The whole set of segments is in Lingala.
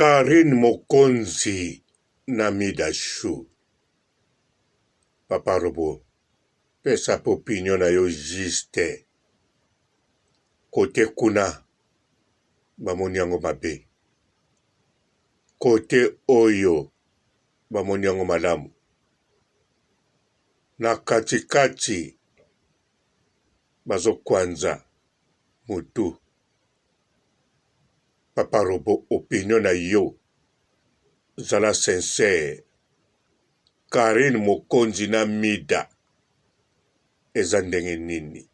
Carine mokonzi na mida chou. Papa robot pesa pe opinion na yo juste cote kuna bamoni yango mabe cote oyo bamoni yango malamu na kati kati bazo kwanza mutu. Papa robot opinion na yo zala sincère Carine mokonzi na mida eza ndenge nini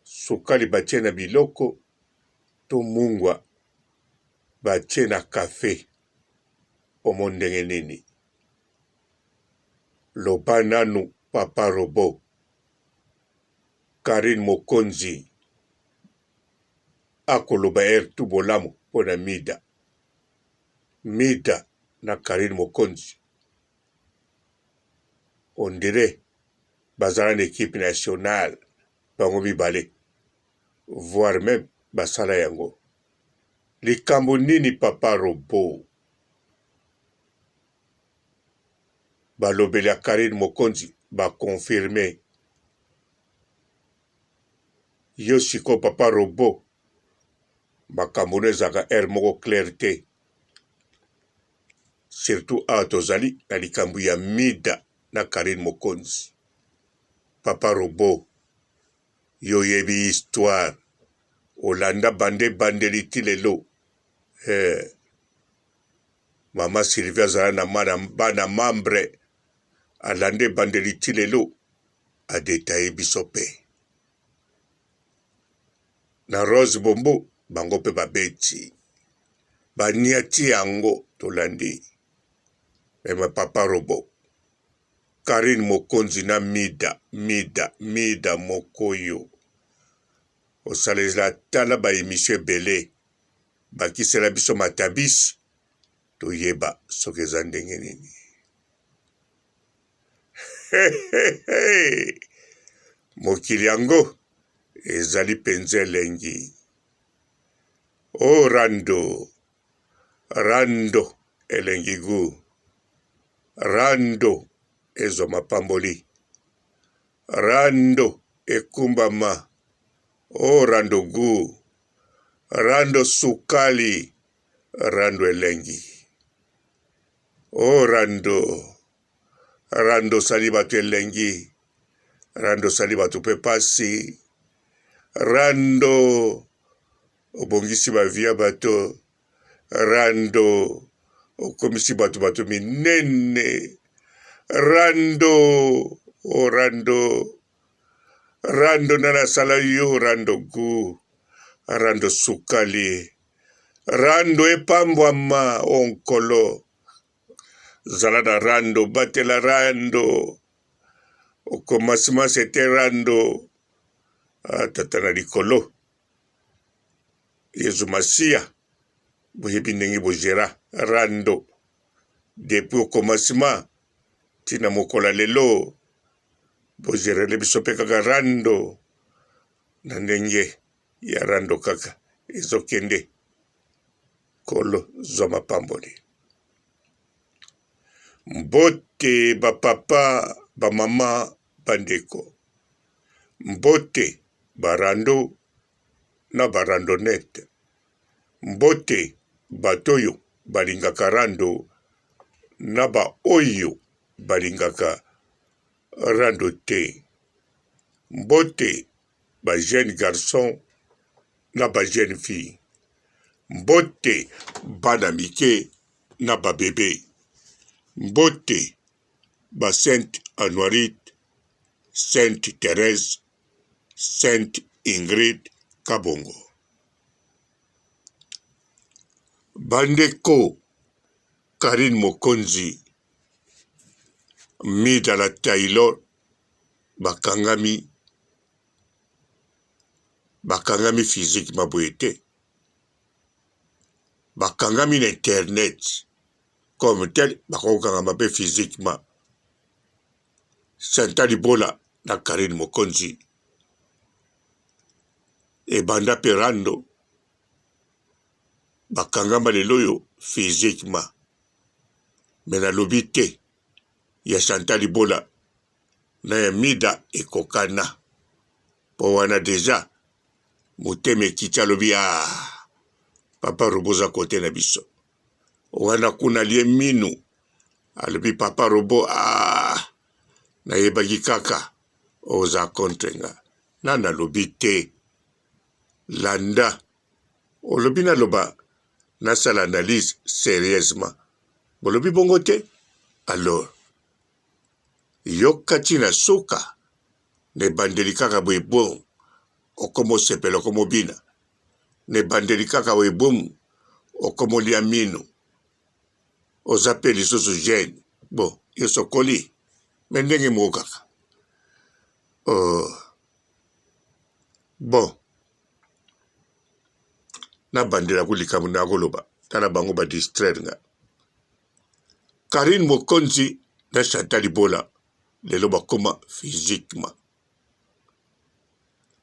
sukali batie na biloko to mungwa batie na cafe omoni ndenge nini loba nanu papa robot Carine mokonzi akoloba heure tout bolamu pona mida. Mida na Carine mokonzi on dirait bazala na equipe nationale bango mibale voir meme basala yango. Likambo nini papa robot? Balobeli ya Carine mokonzi ba confirme. Yo sikoyo papa robot makambo no ezalaka heure moko claire te surtout awa tozali na likambo ya mida na Carine Mokonzi papa robot yo oyebi histoire olanda banda ebandeli ti lelo eh. Mama Sylvie azala na bana membre alanda ebandeli ti lelo a detaille biso pe na Rose Bombo bango pe babeti baniati yango tolandi meme papa robot Carine Mokonzi na Mida Mida Mida mokoyo osalela tala ba emission ebele bakisela biso matabisi toyeba soki eza ndenge nini. Mokili yango ezali mpenza elengi. O oh, rando, rando elengi gu, rando ezwa mapamboli, rando ekumbama, o oh, rando gu, rando sukali, rando elengi. O oh, rando Rando osali bato elengi, rando osali bato mpe pasi, rando obongisi ba vie ya bato, rando okomisi bato bato minene, rando o oh, rando rando nani asala yo rando gu rando sukali rando epambwama o oh, nkolo Zala na rando, batela rando. Au commencement c'était rando. Ah, tata na likolo. Yezu Masiya, boyebi ndenge bogera rando. Depuis au commencement tina mokolo ya lelo bogerele biso mpe kaka rando na ndenge ya rando kaka ezokende. Nkolo zwa mapamboli. Mbote ba papa, ba mama, ba ndeko. Mbote ba rando na ba randonnette. Mbote bato oyo balingaka rando na ba oyo balingaka rando te. Mbote ba jeunes garçons na ba jeunes filles. Mbote bana mike na ba bebe. Mbote ba Sainte Anuarite, Sainte Therèse, Sainte Ingrid Kabongo. Bandeko Carine Mokonzi, Mida la Taylor bakangami bakangami physiquement boye te bakangami na internet comme tel bakoki kokangama mpe physiquement Chantal Libola na Carine Mokonzi ebanda mpe rando. Bakangama lelo oyo physiquement. Mais nalobi te ya Chantal Ibola na ya Mida ekokana. Po wana dejà motema ekiti alobi ah papa Robot oza cote na biso. Wana kuna alie minu alobi papa Robot ah nayebaki kaka oza contre nga. Nanu alobi te landa Olobi naloba nasala analyse serieusement bolobi bongo te alors yoka ti na suka na ebandeli kaka boye boum okoma osepela okoma obina na ebandeli kaka boye boum okoma olia minu oza pe lisusu jeune bon yo sokoli me ndenge moko kaka oh. Bon nabandela ku likambo nakoloba tala bango ba distraire nga Carine Mokonzi na Chantal Ibola lelo bakoma physiquement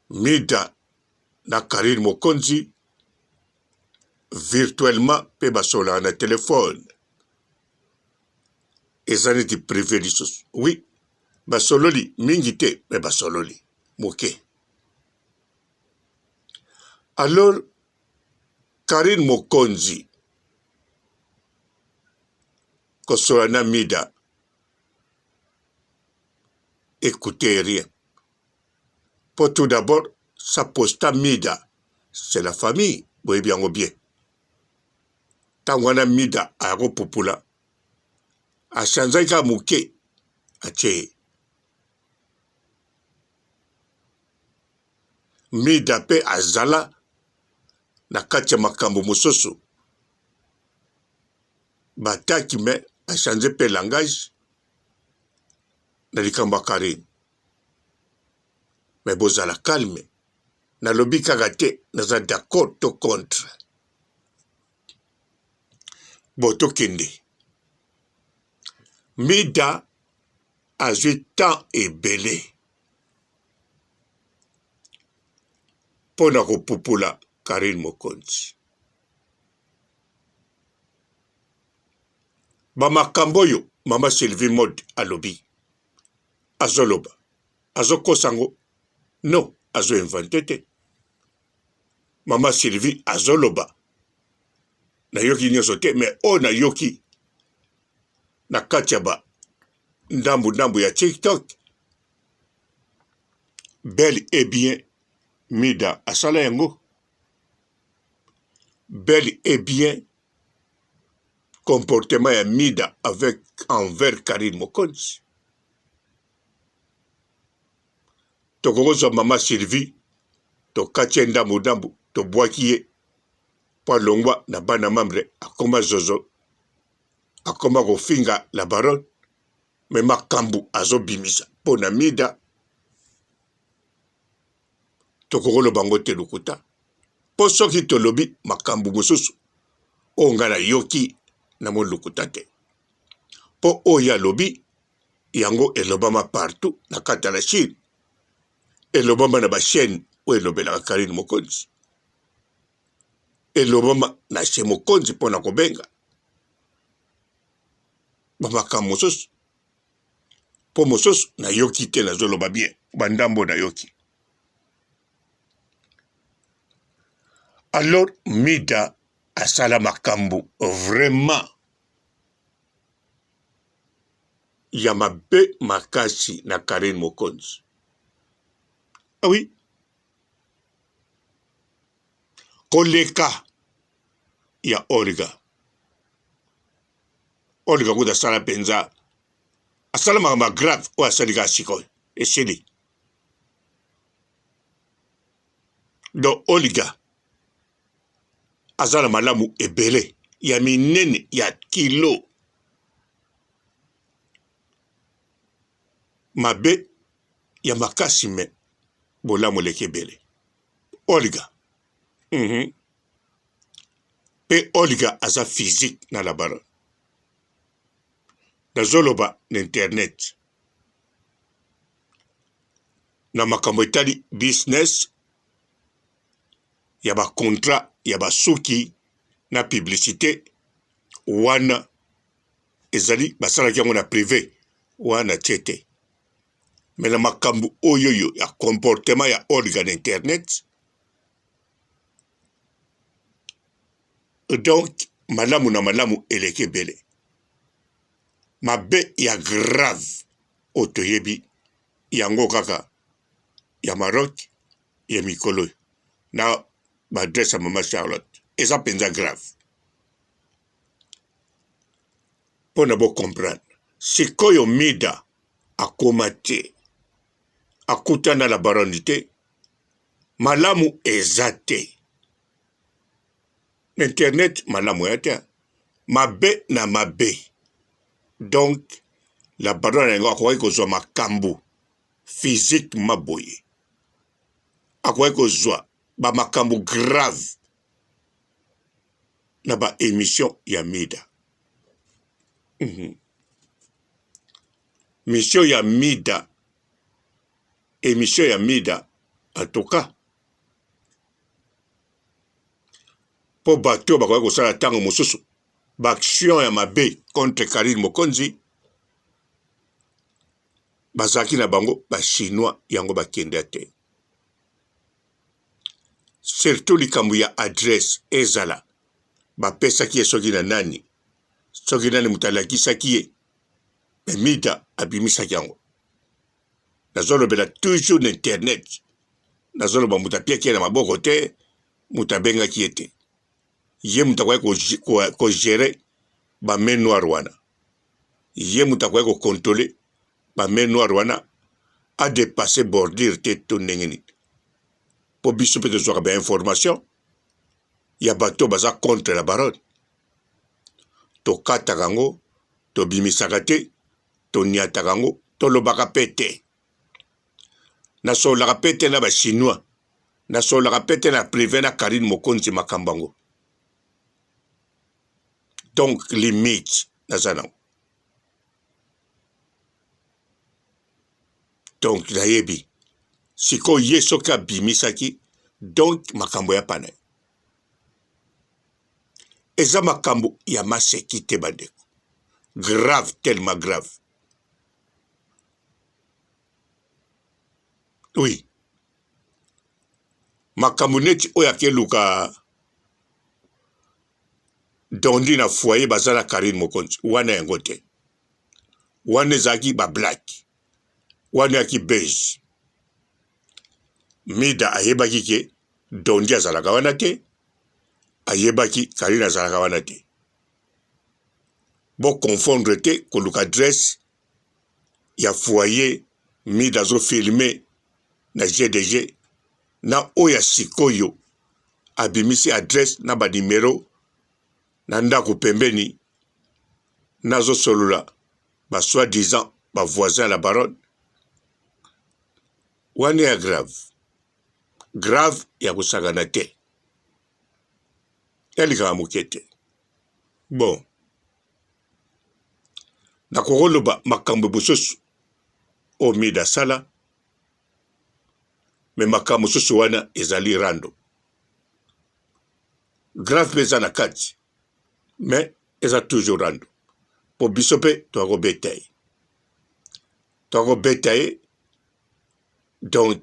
Mida na Carine Mokonzi virtuellement mpe basololaka na telefone eza neti prive lisusu oui basololi mingi te me basololi moke alors Carine Mokonzi kosolola na Mida ecoute rien po tout d'abord sa posta Mida c'est la famille boyebi yango bien ntango wana Mida aya kopupula achanzaki kaka moke atie ye Mida pe azala na kati ya makambo mosusu bataki me a change pe langage na likambo ya Carine me bozala calme nalobi kaka te naza d'accord to contre bo tokende Mida azwi temps ebele mpo na kopupula Carine Mokonzi. Ba makambo oyo mama Sylvie Mode alobi, azoloba, azokosa yango? Non, azo inventer te. Mama Sylvie azoloba, nayoki nyonso te, mais oyo nayoki na kati ya ba ndambu ndambu ya TikTok bel et bien Mida asala yango bel et bien comportement ya Mida avec envers Carine Mokonzi tokokozwa mama Sylvie tokati ye ndambu ndambu tobwaki ye mpo alongwa na bana membre akoma zozo akoma kofinga la baronne me makambu azobimisa mpo na mida tokokoloba yango te lokuta mpo soki tolobi makambo mosusu oyo ngai nayoki na moni lokuta te mpo oyo alobi yango elobama partout na kati ya la Chine elobama na bachaîne oyo elobelaka Karine Mokonzi elobama na chez Mokonzi mpo na kobenga bamakambo mosusu mpo mosusu nayoki te nazoloba bien bandambo nayoki alors mida asala makambo vraiment ya mabe makasi na Carine Mokonzi ah oui koleka ya Olga Olga kutu asala mpenza asala makambo ya grave oyo asali kaka sikoyo esili donc Olga aza na malamu ebele ya minene ya kilo mabe ya makasi me bolamu eleki ebele Olga Pe Olga aza physique na la baronne. Nazoloba na internet. Na makambo etali business ya ba contrat ya ba suki. na publicité wana ezali basalaki yango na prive wana tie te me na makambo oyo oyo ya comportement ya Olga na internet donc malamu na malamu eleki ebele mabe ya grave oyo toyebi yango kaka ya Maroc ya mikolo oyo na baadresse ya mama Charlotte eza mpenza grave mpo na bocomprendre sikoyo Mida akoma te akutana la baronne te malamu eza te na internet malamu ya te mabe na mabe donc la baronne yango akokaki kozwa makambo physiquement boye akokaki kozwa ba makambo grave na ba emission ya Mida. Mission ya Mida, emission ya Mida en tout cas mpo bato oyo bakoki kosala ntango mosusu baaction ya mabe contre Karine Mokonzi bazalaki na bango ba chinois yango bakenda te surtout likambo ya adresse ezala bapesaki ye soki na nani soki nani moto alakisaki ye me mida abimisaki yango nazolobela toujours na internet nazoloba moto apiaki ye na maboko te moto abengaki ye te ye moto akoki kogere ba main noire wana ye moto akoki kocontrole ba main noire wana adepasse bordure te to ndenge nini mpo biso mpe tozwaka ba information ya bato baza contre la baronne tokataka yango tobimisaka te toniataka yango tolobaka mpe te nasololaka mpe te na bachinois nasololaka mpe te na prive na Karine Mokonzi makambo yango donc limite naza nango donc nayebi sikoyo ye soki abimisaki donc makambo ya pana eza makambo ya maseki te bandeko grave tellement grave oui makambo neti oyo akeluka dondi na foyer baza na Karine Mokonzi wana yango te wana ezalaki ba black wana yaki base Mida ayebaki ke dondi azalaka wana te ayebaki Karine azalaka wana te bo confondre te koluka adresse ya foyer Mida azo filme na GDG na oyo ya sikoyo abimisi adresse na ba numero na ndako pembeni nazo solola ba soit disant ba voisin la baronne wana ya grave grave ya kosakana te ya likambo moke te bon nakokoloba makambo mosusu oyo Mida asala me makambo mosusu wana ezali rando grave mpe eza na kati me eza toujours rando mpo biso mpe toakobeta ye toakobeta ye donc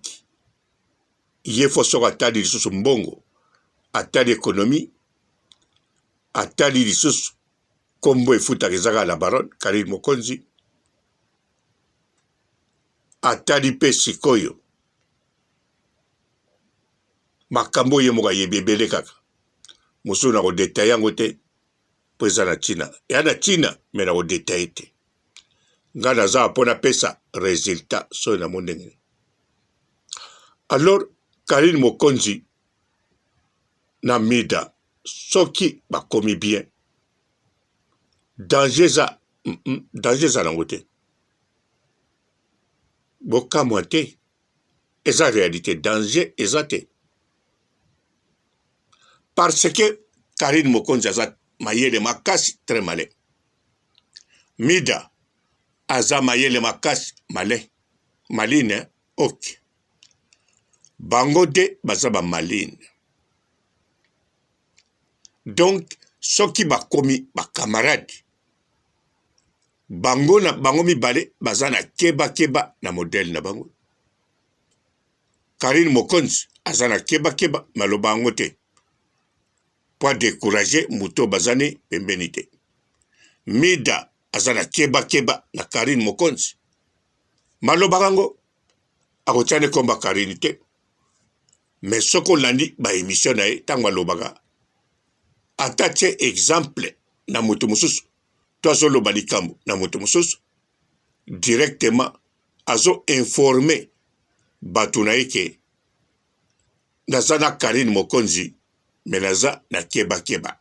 ye fo soko atali lisusu mbongo atali ekonomi atali lisusu nkombo efutaka eza kaka la baronne Karine Mokonzi atali mpe sikoyo makambo oyo ye moko ayebi ebele kaka mosusu na kodetaye yango te mpo eza na ntina eya na ntina me na kodetaye te ngai naza mpo napesa resultat soki na mo ndenge nini alors Karine Mokonzi na Mida soki bakomi bien danger eza danger eza nango te bokamwa te eza réalité danger eza te parce que Karine Mokonzi aza mayele makasi très malin Mida aza mayele makasi malin maline ok bango de baza ba maline donc. Soki bakomi ba camarade, bango na bango mibale baza na keba keba na modèle na bango. Carine Mokonzi aza na keba keba maloba yango te po a decourager moto oyo baza ne pembeni te. Mida aza na keba keba na Carine Mokonzi malobaka yango akotia ne komba Carine te mais soki olandi ba emission na ye ntango alobaka ata tie exemple na moto mosusu to azoloba likambo na moto mosusu directement azo informe bato na ye ke naza na Carine Mokonzi mais naza na keba keba.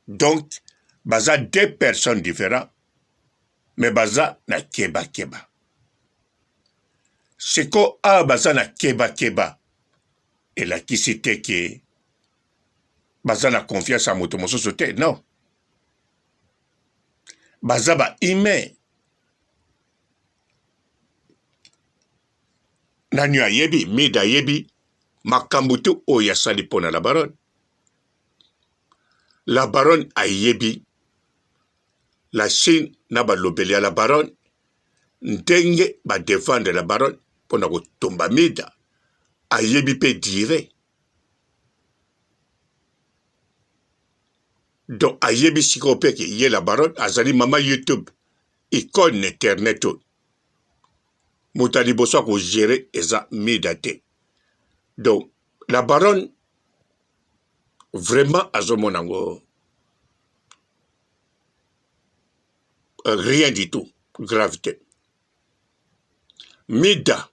Donc baza deux personnes différents mais baza na keba keba. Siko awa baza na keba keba elakisi te ke baza na confiance ya moto mosusu te non. Baza ba humain. Nani ayebi Mida ayebi makambo tu oyo asali mpo na la baronne. La baronne ayebi la Chine na balobeli ya la baronne ndenge ba defendre la baronne mpo na kotumba Mida ayebi mpe dire donc ayebi sikoyo mpe ke ye la baronne azali mama YouTube icone internet oyo moto ya liboso ya kogere eza Mida te donc la baronne vraiment azomona yango rien du tout grave te Mida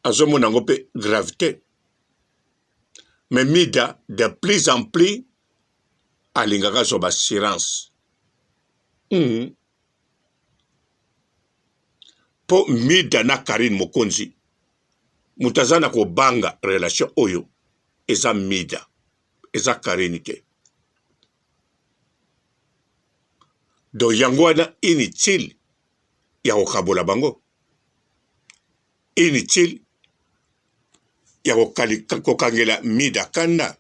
azomona yango mpe grave te mais Mida de plus en plus alingaka azwa baassurance Mpo Mida na Carine Mokonzi moto aza na kobanga relation oyo eza Mida, eza Carine te. Donc yango wana inutile ya kokabola bango, inutile ya kokangela Mida kanda.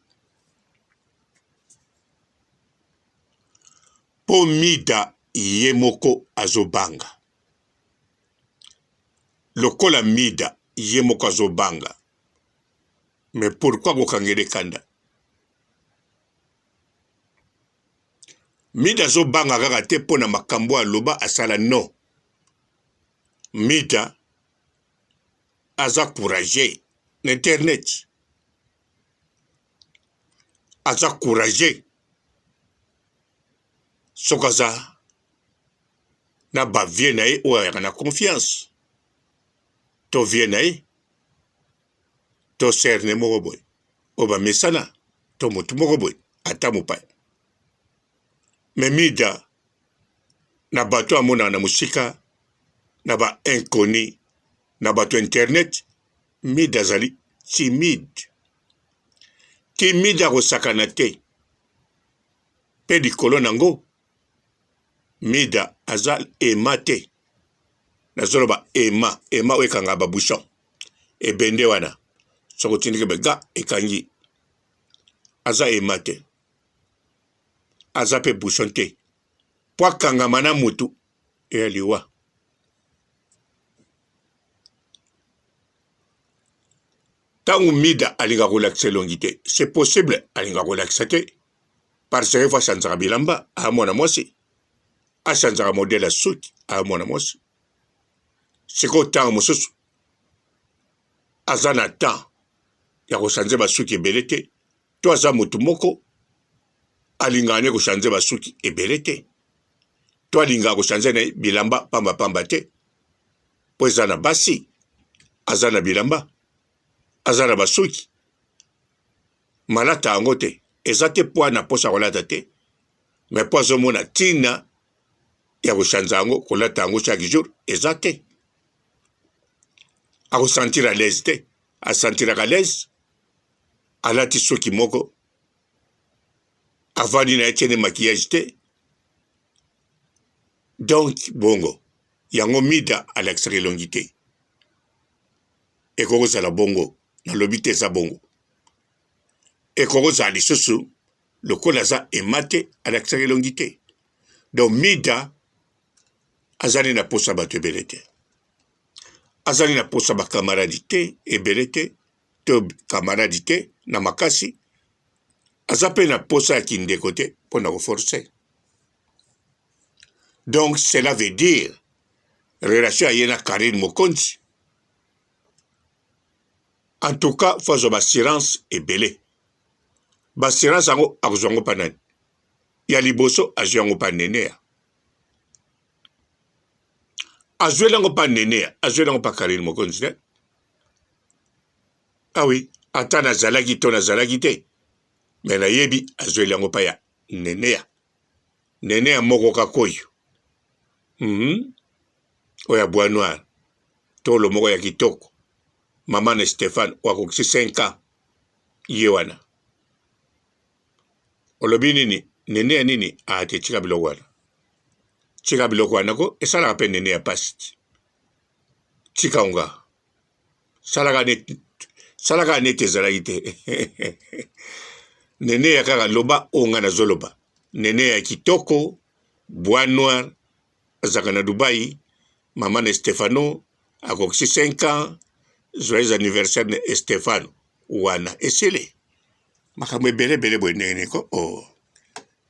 Po Mida ye moko azo banga. Lokola Mida ye moko azo banga mais pourquoi kokangela ye kanda? Mida azo banga kaka te pona makambo aloba asala non. Mida aza courageux na internet. Aza courageux. Soki aza na ba vieux na ye oyo ayaka na confiance to vieux na ye to sœur ne moko boye oyo bamesana to motu moko boye ata mopaya me mida na bato amonaka na mosika na ba inconnu na bato internet mida azali timide timide akosakana te mpe likolo na yango Mida aza ema te nazoloba ema ema oyo ekangaka ba bouchon ebende wana soki otindiki be ga ekangi aza ema te aza mpe bouchon te mpo akangama na mutu eya liwa. Ntango Mida alingaka kolakisa elongi te, c'est possible alingaka kolakisa te parce que faut achanzaka bilamba aya mwana mwasi, achanzaka modèle ya suki aya mwana mwasi. Sikoyo ntango mosusu aza na temps ya kochanze basuki ebele te, to aza motu moko alingaka ne kochanze basuki ebele te, to alingaka kochanze na ye bilamba pamba pamba te, mpo eza na basi aza na bilamba aza na basuki malata yango te eza te mpo na mposa kolata te me mpo azomona ntina ya kochanza yango kolata yango chaque jour eza te akosentir à l'aise te asentiraka à l'aise alati suki moko avandi na ye tiene maquillage te donc bongo yango mida alakisaka elongi te ekoki kozala bongo nalobi te eza bongo. Ekoki kozala lisusu lokola aza ema te, alakisaka elongi te. Donc Mida azali na posa bato ebele te, azali na posa ba camarade te ebele te to camarade te na makasi, aza pe na posa ya kindeko te mpo na koforce. Donc cela veut dire relation ya ye na Carine Mokonzi en tout cas faut azwa ba assurance ebele. Ba assurance yango akozwa yango pa nani? Ya liboso azwi yango pa Neneya. Azweli yango pa Neneya, azweli yango pa Carine Mokonzi te. Ah oui, ata nazalaki to nazalaki te, mais nayebi azweli yango pa ya Neneya. Neneya moko kaka oyo. Oyo ya bois noir. Tolo moko ya kitoko. Mama na Stephane oyo akokisi 5 ans. Ye wana. Olobi nini? Nene ya nini? Ah te tika biloko wana. Tika biloko wana ko esalaka pe nene ya pasi. Tika nga. Salaka neti salaka neti ezalaki te. Nene ya kaka loba oyo nga nazoloba. Nene ya kitoko, bois noir, azalaka na Dubai, mama na Stefano akokisi 5 ans, joyeux anniversaire na Estefano. Wana esili. Makambo ebele ebele boye ndenge nini ko? Oh.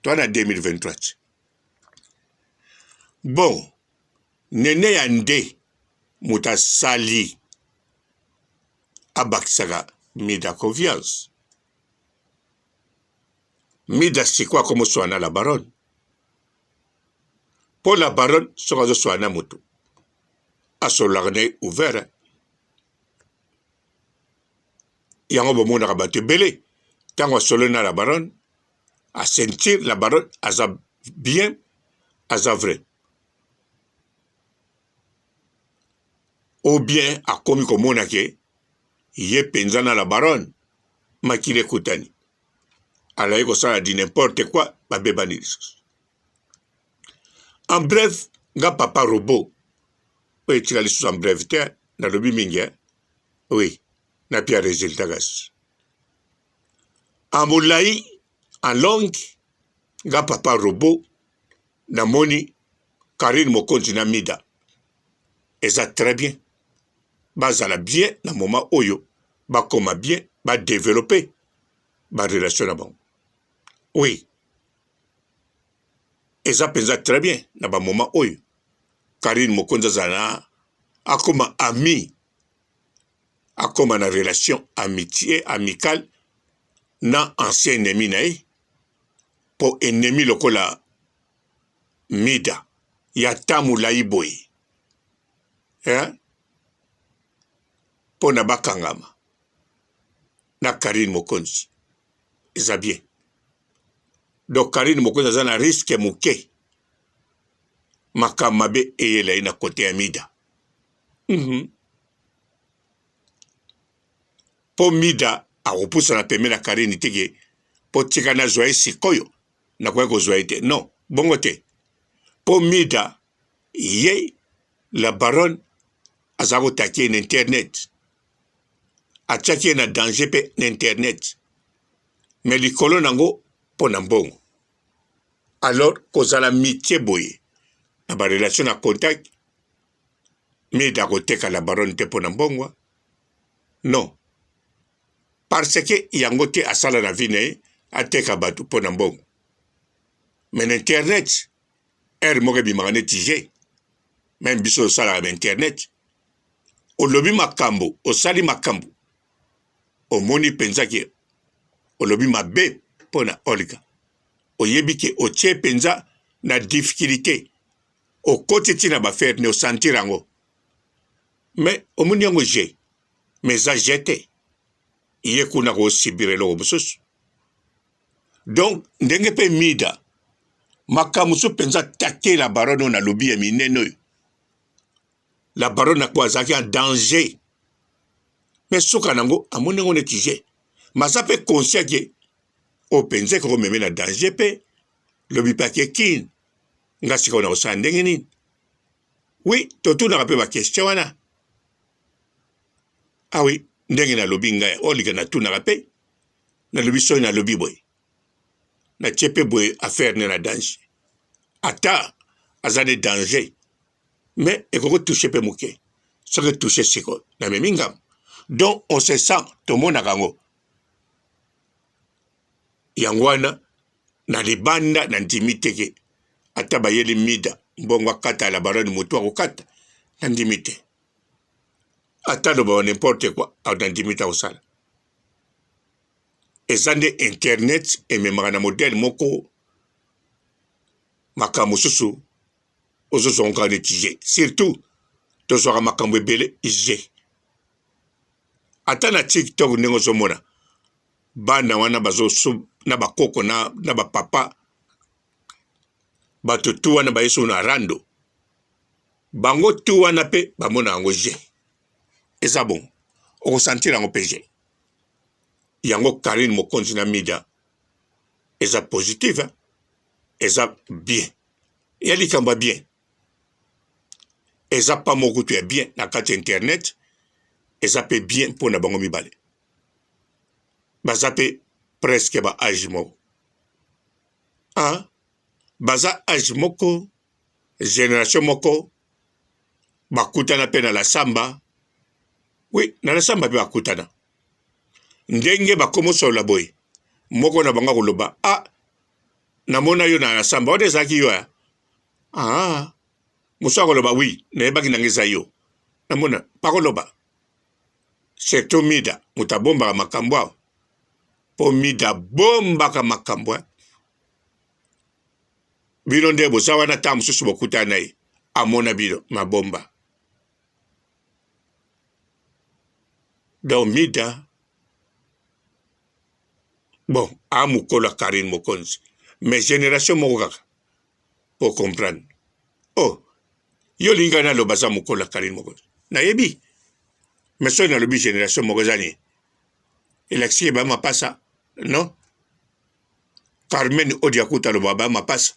Toi na 2023. Bon, Nene ya nde moto asali abakisaka Mida confiance. Mida sikoyo akomoswana na la baronne. Mpo la baronne soki azoswana na moto asololaka na ye ouvert. Yango bomonaka bato ebele ntango asololi na la baronne asentir la baronne aza bien aza vrai. Ou bien akomi komona ke ye penza na la baronne makila ekutani alaki kosala du n'importe quoi babebani lisusu. En bref nga papa robot oyo etikali lisusu en bref te nalobi mingi eh? Oui napia resultat kasi en molai en longue nga papa robot namoni Carine Mokonzi na Mida eza très bien bazala bien na moment oyo bakoma bien ba developper ba relation na bango oui eza mpenza très bien na ba moment oyo Carine Mokonzi azala na akoma ami akoma na relation amitié amicale na ancien ennemi na ye mpo ennemi lokola Mida ya ta molayi boye hein pona bakangama na Carine Mokonzi eza bien donc Carine Mokonzi aza na risque moke makambo mabe eyela ye na kote ya Mida Po Mida akopusana pembeni ya Carine te ke po tika nazwa ye sikoyo nakoki kozwa ye te non bongo te po Mida ye la baronne aza kotaki ye na internet atiaki ye na danger pe na internet mais likolo nango mpo na mbongo alors kozala mitie boye na ba relation na contact Mida akoteka la baronne te mpo na mbongo non parce que yango te asala na vie na ye ateka bato mpo na mbongo mais na internet heure moko ebimaka neti je meme biso osalaka na internet olobi makambo osali makambo omoni mpenza ke olobi mabe mpo na Olga oyebi ke otie mpenza na difficulté okoti ti na bafere ne osentir yango mais omoni yango je mais eza je te ye kuna kosibir eloko mosusu donc ndenge mpe mida makambo mosusu mpenza take la baronne oyo nalobi ya minene oyo la baronne ako azalaki en danger mais suka nango amoni yango neti je mais aza mpe conscient ke oyo mpenza ekoki komeme na danger mpe lobi mpe ake kin nga sikoyo nakosala ndenge nini oui totunaka mpe baquestion wana ah oui ndenge nalobi ngai olika natunaka mpe. Nalobi soki nalobi boye natie mpe boye affaire ne na danger, ata aza ne danger mais ekoki touche mpe moke, soki etouche sikoyo namemi ngambo, donc on se sent, tomonaka yango yango wana na libanda. Nandimi te ke ata bayeli Mida mbongo akata la baronne, motu akokata, nandimi te. Ata aloba n'importe quoi, nandimi te akosala. Eza nde internet ememaka na modele moko, makambo mosusu ozozwa ngo kaka neti je. Surtout tozwaka makambo ebele je, ata na TikTok, ndenge ozomona bana wana bazo na bakoko na bapapa, bato tu wana bayesu na rando, bango tu wana mpe bamona yango je. Eza bongo, okosentir yango mpe je. Yango Karine Mokonzi na Mida eza positive, hein? Eza bien ya likambo ya bien, eza pa moko kutu ya bien na kati ya internet, eza mpe bien mpo na bango mibale, baza mpe presque ba age moko, ah, baza age moko, generation moko, bakutana mpe na la samba. Oui, na la samba mpe bakutana. Ndenge bakomosolola boye, moko na bango akoloba: "Ah, namona yo na la samba wana, ezalaki yo ya ah." Mosu akoloba: "Oui, nayebaki nanga eza yo, namona." Bakoloba surtout Mida, moto abombaka makambo awa, mpo Mida abombaka makambo. Bino nde boza wana, ntango mosusu bokutana na ye, amona bino mabomba. Donc Mida, bon, a mokolo ya Karine Mokonzi, mais génération moko kaka po comprendre. Oh, yo olingi ngai naloba aza mokolo ya Karine Mokonzi, nayebi, mais soki nalobi génération moko, eza nini? Elakisi ye ba mapasa? Non, Carmen Odiakuta alobaka ba mapasa,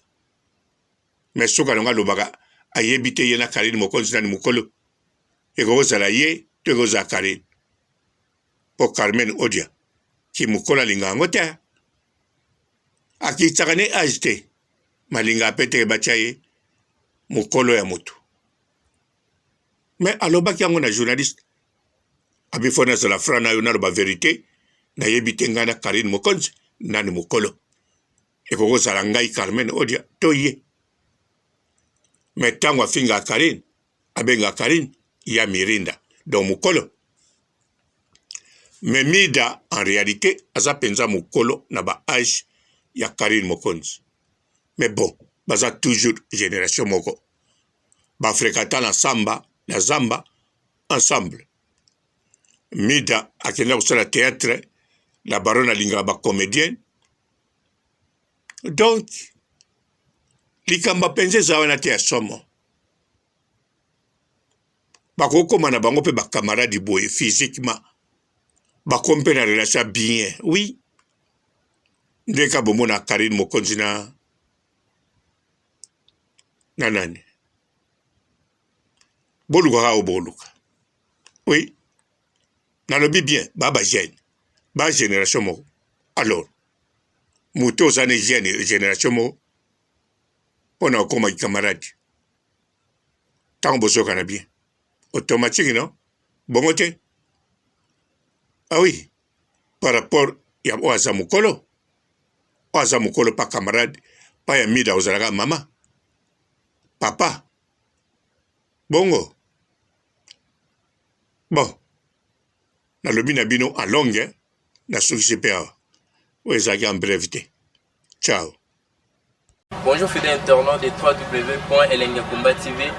mais soki alonga alobaka ayebi te ye na Karine Mokonzi nani mokolo, ekoki kozala ye to ekoki kozala Karine, mpo Carmen Odia ki mokolo alingaka yango te, akitisaka ne age te, malingaka mpe te batya ye mokolo ya motu. Mais alobaki yango na journaliste abi: "Fo nazala franc na yo, naloba vérité, nayebi te ngai na Karine Mokonzi nani mokolo, ekoki kozala ngai Carmen Odia to ye." Mais ntango afingaka Karine, abengaka Karine ya Mirinda, donc mokolo. Mais Mida en réalité aza mpenza mokolo na ba age ya Karine Mokonzi, mais bon, baza toujours génération moko, bafréquenta na samba na zamba ensemble. Mida akenda kosala théâtre, la baronne alingaka bacomédien, donc likambo mpenza eza wana te ya somo. Bakokóma na bango mpe bacamarade boye physiquement, bakomi mpe na relation ya bien. Oui, ndeka bomona Karine Mokonzi na nani, bolukaka oyo boluka. Oui, nalobi bien, ba bajeune, ba génération moko. Alors moto oza na jeune génération moko mpona okóma camarade, ntango bozokana bien, automatique, non? Bongo te? Ah oui, par rapport ya oyo aza mokolo, oyo aza mokolo pa camarade pa ya Mida, ozalaka mama, papa, bongo. Bon, nalobi na bino en longue, nasukisi mpe awa, oyo ezalaki en bref te. Ciao. Bonjour fidèles internautes de www.elengiyakomba TV.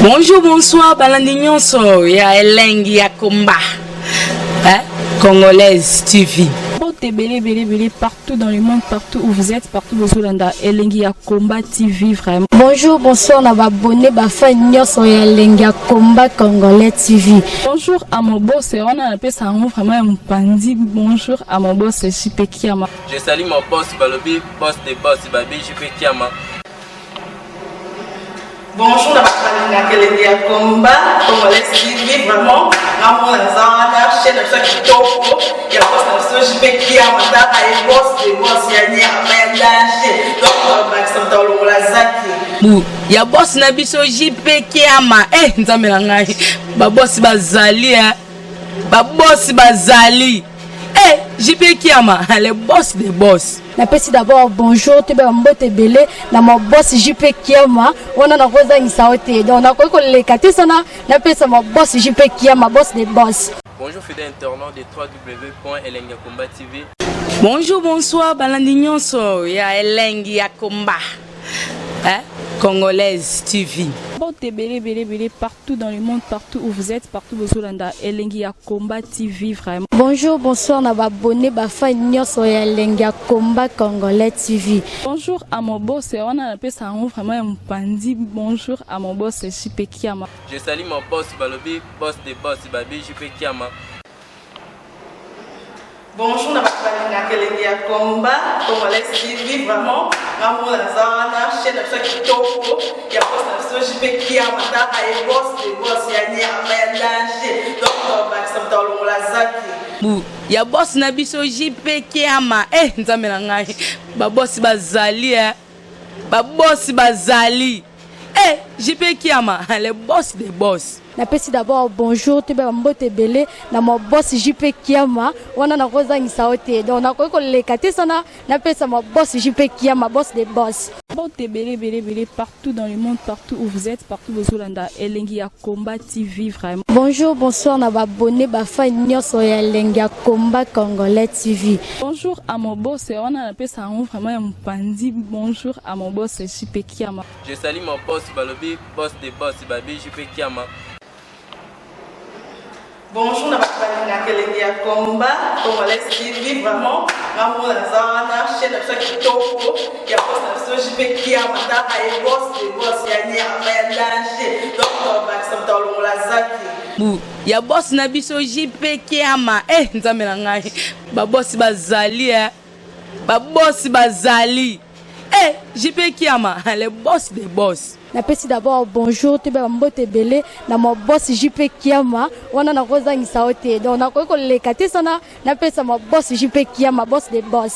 Bonjour, bonsoir, balandi nyonso ya Elengi ya Komba, hein? Congolaise TV. Mbote ebele ebele ebele partout dans le monde, partout où vous êtes, partout bozolanda Elengi ya Komba TV vraiment. Bonjour, bonsoir na babone, bafan nyonso ya Elengi ya Komba Congolais TV. Bonjour à mon boss, wana napesa yango vraiment ya mopanzi. Bonjour à mon boss JP Kiama. Je salue mon boss Balobi, boss de boss Babi JP Kiama. Bonjour na bato balingaka elengi ya combat congolais TV, vraiment ngamona naza wana chaîne na biso ya kitoko ya boss na biso JP Kiama, tata ye boss de boss ya nyama ya danger, donc bakisa moto alongola zaki bu ya boss na biso JP Kiama. Eh, nzambe na ngai, babosi bazali, eh. Babosi bazali, eh, JP Kiama, le boss de boss. Napesi d'abord bonjour, toyeba mbote ebele na ma boss JP Kiama. Wana nakozangisa yo te, donc nakoki koleka te sana napesa ma boss JP Kiama, boss de boss. Bonjour fidèles internautes de www.elengiyakomba TV. Bonjour, bonsoir balandi nyonso ya Elengi ya Combat, eh? Congolaise TV. Mbote ebele ebele ebele partout dans le monde, partout où vous êtes, partout bozolanda Elengi ya Combat TV vraiment. Bonjour, bonsoir na baabonnés, bafans nyonso ya Elengi ya Combat Congolais TV. Bonjour à mon boss, wana napesa yango vraiment ya mopandi. Bonjour à mon boss JP Kiama. Je salue mon boss balobi boss de boss babi JP Kiama. Bonjour na bato balingaka elengi ya combat congolais TV, vraiment ngamona naza wana chaîne na biso ya kitoko ya boss na biso JP Kiama, tata ye boss de boss ya nyama ya danger, donc bakisa moto alongola zaki bu ya boss na biso JP Kiama. Eh, nzambe na ngai, babosi bazali, eh. Babosi bazali, eh, JP Kiama, le boss de boss. Napesi d'abord bonjour, toyeba mbote ebele na ma boss JP Kiama. Wana nakozangisa yo te, donc nakoki koleka te sana napesa ma boss JP Kiama, boss de boss. Mbote ebele ebele ebele partout dans le monde, partout où vous êtes, partout bozolanda Elengi ya Combat TV vraiment. Bonjour, bonsoir na baabonnés, bafans nyonso ya Elengi ya Combat Congolais TV. Bonjour à mon boss, wana napesa yango vraiment ya mopandi. Bonjour à mon boss JP Kiama. Je salue mon boss balobi boss de boss babi JP Kiama. Bonjour na bato balingaka elengi ya combat congolais TV, vraiment ngamona naza wana chaîne na biso ya kitoko ya boss na biso JP Kiama, tata ye boss de boss ya nyama ya danger, donc bakisa moto alongola zaki bu ya boss na biso JP Kiama. Eh, nzambe na ngai, babosi bazali, eh. Babosi bazali, eh, JP Kiama, le boss de boss. Napesi d'abord bonjour, toyeba mbote ebele na ma boss JP Kiama. Wana nakozangisa yo te, donc nakoki koleka te sana napesa ma boss JP Kiama, boss de boss.